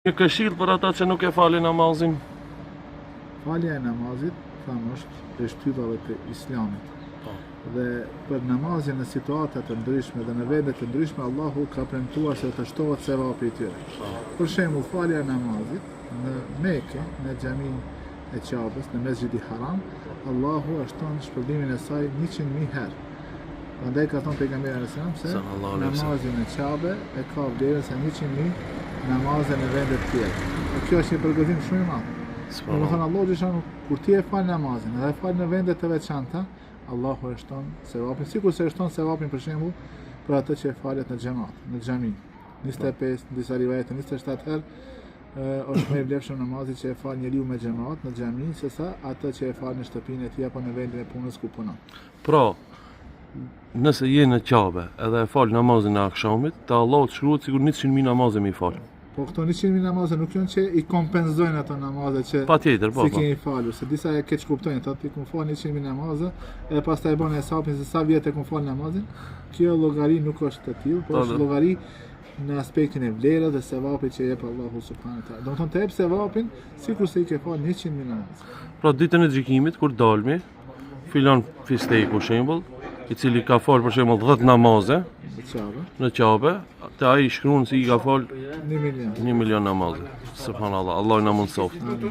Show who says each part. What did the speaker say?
Speaker 1: Një këshillë për ata që nuk e falin namazin?
Speaker 2: Falja e namazit, thamë, është prej shtyllave të Islamit.
Speaker 1: Po.
Speaker 2: Dhe për namazin në situata të ndryshme dhe në vende të ndryshme Allahu ka premtuar se do të shtohet sevapi i tyre.
Speaker 1: Po.
Speaker 2: Për shembull, falja e namazit në Mekë, në xhaminë e Qabes, në Mesxhidi Haram, Allahu e shton shpërblimin e saj 100.000 herë. Prandaj ka thënë pejgamberi alayhis salam se
Speaker 1: Sallallahu alaihi wasallam.
Speaker 2: namazi në Qabe e ka vlerën sa 100.000 namaze në vende të tjera. E kjo është një përgëzim shumë i madh. Domethënë Allahu xhelshanuhu kur ti e fal namazin dhe e fal në vende të veçanta, Allahu e shton sevapin, sikurse e shton sevapin për shembull për atë që e falet në xhamat, në xhami. 25, në disa rivajete 27 herë është më i vlefshëm namazi që e fal njeriu me xhamat në xhami sesa atë që e fal në shtëpinë e tij apo në vendin e punës ku punon.
Speaker 1: Pra, nëse je në Qabe edhe e fal namazin e akshamit, te Allahu të shkruhet sikur 100.000 namaze me i fal.
Speaker 2: Po këto 100.000 namaze nuk janë që i kompenzojnë ato namaze që
Speaker 1: Patjetër, po,
Speaker 2: si
Speaker 1: po.
Speaker 2: kemi falur, se disa e keq kuptojnë, thotë ti kum fal 100.000 namaze, edhe pastaj e bën hesapin se sa vjet e kum fal namazin. Kjo llogari nuk është e tillë, por
Speaker 1: Po,
Speaker 2: është
Speaker 1: po.
Speaker 2: llogari në aspektin e vlerës dhe sevapit që jep Allahu subhanahu wa taala. Domethënë të jep sevapin sikurse i ke fal 100.000 namaze.
Speaker 1: Pra ditën e gjykimit kur dalmi, filan fisteku shembull, i cili ka fal për shembull 10 namaze
Speaker 2: Në Qabe,
Speaker 1: në Qabe, te ai shkruan se i ka fal
Speaker 2: 1 milion.
Speaker 1: 1 milion namaze. Subhanallahu, Allahu na mundsoft.
Speaker 2: Amin.